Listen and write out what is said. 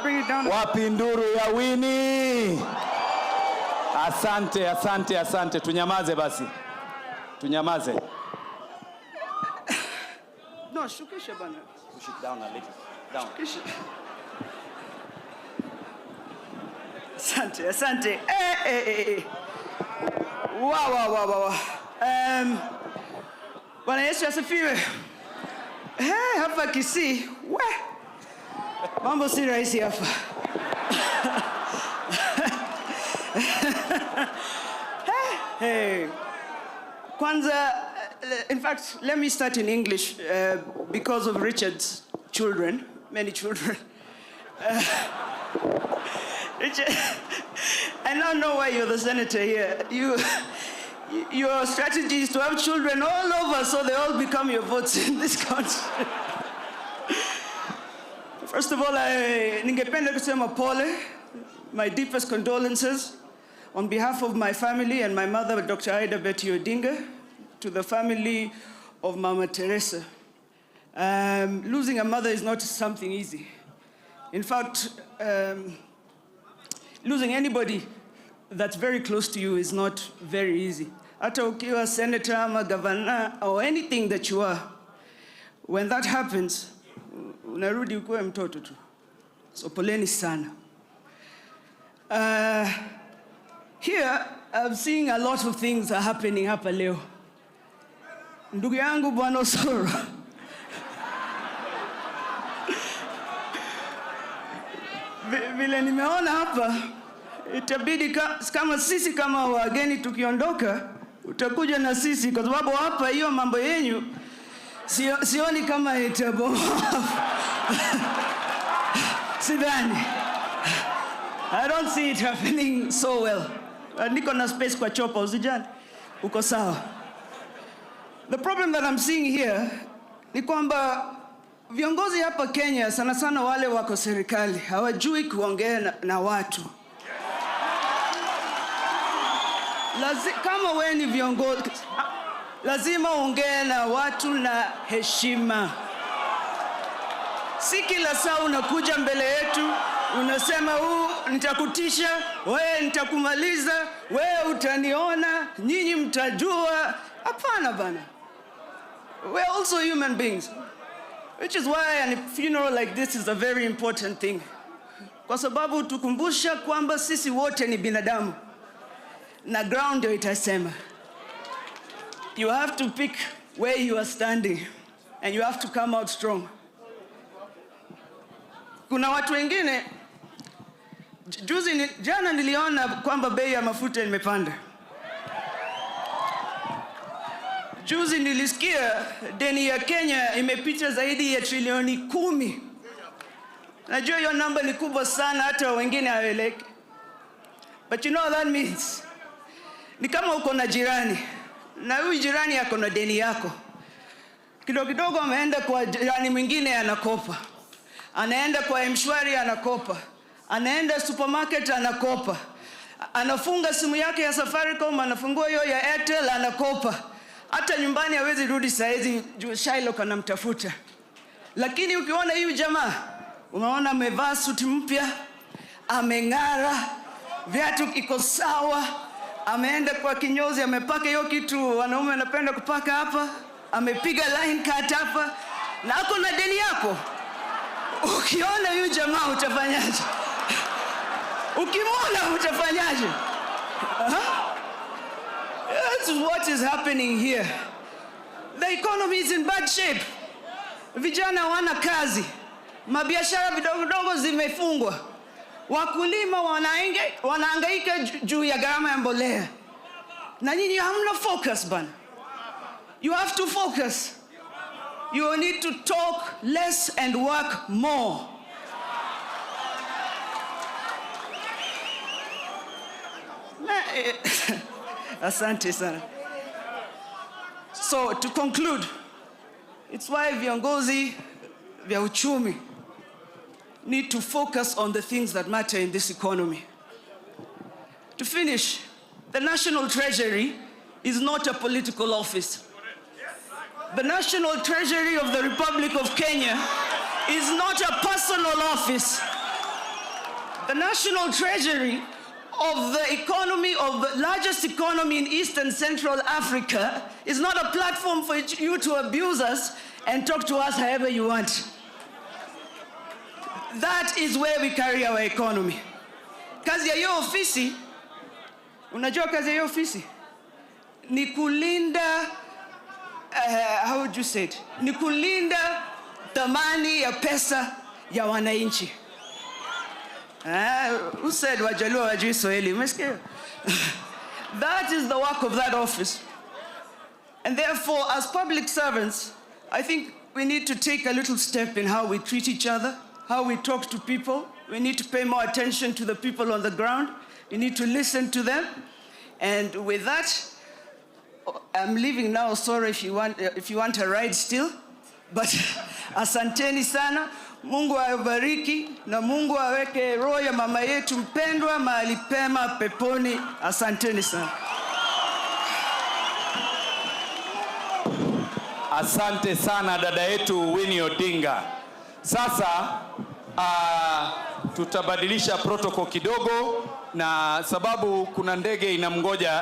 Bring it down. Wapi nduru ya Winnie? Asante, asante, asante. Tunyamaze basi, tunyamaze. No, shukisha bana. Push it down a little. Down. Shukisha. Asante, asante. Eh, eh, eh, eh. Wa, wa, wa, wa, wa. Bwana Yesu asifiwe. Eh, hapa Kisii, we. Mambo si rahisi hapa. Hey. Kwanza, in fact, let me start in English because of Richard's children, many children. Richard, I now know why you're the senator here. Your strategy is to have children all over so they all become your votes in this country. First of all, ningependa kusema pole, my deepest condolences on behalf of my family and my mother, Dr. Ida Betty Odinga, to the family of Mama Teresa. Losing a mother is not something easy. In fact, losing anybody that's very close to you is not very easy. Hata ukiwa senator ama governor or anything that you are, when that happens, unarudi ukuwe mtoto tu. So poleni sana. Here, I'm seeing a lot of things are happening hapa leo. Ndugu yangu Bwana Osoro. Vile nimeona hapa, itabidi kama sisi kama wageni tukiondoka, utakuja na sisi kwa sababu hapa hiyo mambo yenyu sioni kama itabomoa. Sidhani. I don't see it happening so well. Niko na space kwa chopa, usijali. Uko sawa. The problem that I'm seeing here ni kwamba viongozi hapa Kenya, sana sana wale wako serikali, hawajui kuongea na watu. Kama wewe ni viongozi, lazima uongee na watu na heshima. Si kila saa unakuja mbele yetu unasema huu nitakutisha, wewe nitakumaliza, wewe utaniona, nyinyi mtajua. Hapana bana. We're also human beings. Which is why a funeral like this is a very important thing. Kwa sababu tukumbusha kwamba sisi wote ni binadamu. Na ground ndio itasema. You have to pick where you are standing and you have to come out strong. Kuna watu wengine jana niliona kwamba bei ya mafuta imepanda. Juzi nilisikia deni ya Kenya imepita zaidi ya trilioni 10. Najua hiyo namba ni kubwa sana, hata wengine hawaeleweki. But you know what that means? Ni kama uko na jirani na huyu jirani ako na deni yako. Kidogo kidogo ameenda kwa jirani mwingine anakopa. Anaenda kwa M-Shwari anakopa. Anaenda supermarket anakopa. Anafunga simu yake ya Safaricom, anafungua hiyo ya Airtel anakopa. Hata nyumbani hawezi rudi saizi juu Shylock anamtafuta. Lakini ukiona huyu jamaa, unaona amevaa suti mpya, ameng'ara, viatu iko sawa, ameenda kwa kinyozi, amepaka hiyo kitu wanaume wanapenda kupaka hapa, amepiga line cut hapa, na ako na deni yako. Ukiona huyu jamaa utafanyaje? Ukimwona utafanyaje? Huh? That's what is happening here. The economy is in bad shape. Vijana hawana kazi. Mabiashara vidogo vidogo zimefungwa. Wakulima wanahangaika juu ya gharama ya mbolea. Na nyinyi hamna focus bana. You have to focus. You need to talk less and work more. Asante sana. So to conclude, it's why viongozi vya uchumi need to focus on the things that matter in this economy. To finish, the National Treasury is not a political office. The National Treasury of the Republic of Kenya is not a personal office. The national treasury of the economy of the largest economy in East and Central Africa is not a platform for you to abuse us and talk to us however you want. That is where we carry our economy. Kazi ya hiyo ofisi, unajua kazi ya hiyo ofisi ni kulinda, how would you say it? Ni kulinda thamani ya pesa ya wananchi. Ah, who said Wajaluo hawajui Swahili? Umesikia? That is the work of that office. And therefore, as public servants, I think we need to take a little step in how we treat each other, how we talk to people. We need to pay more attention to the people on the ground. We need to listen to them. And with that, I'm leaving now. Sorry if you want a ride still. But asanteni sana. Mungu awabariki na Mungu aweke roho ya mama yetu mpendwa mahali pema peponi. Asanteni sana. Asante sana dada yetu Winnie Odinga. Sasa tutabadilisha protocol kidogo, na sababu kuna ndege inamgoja.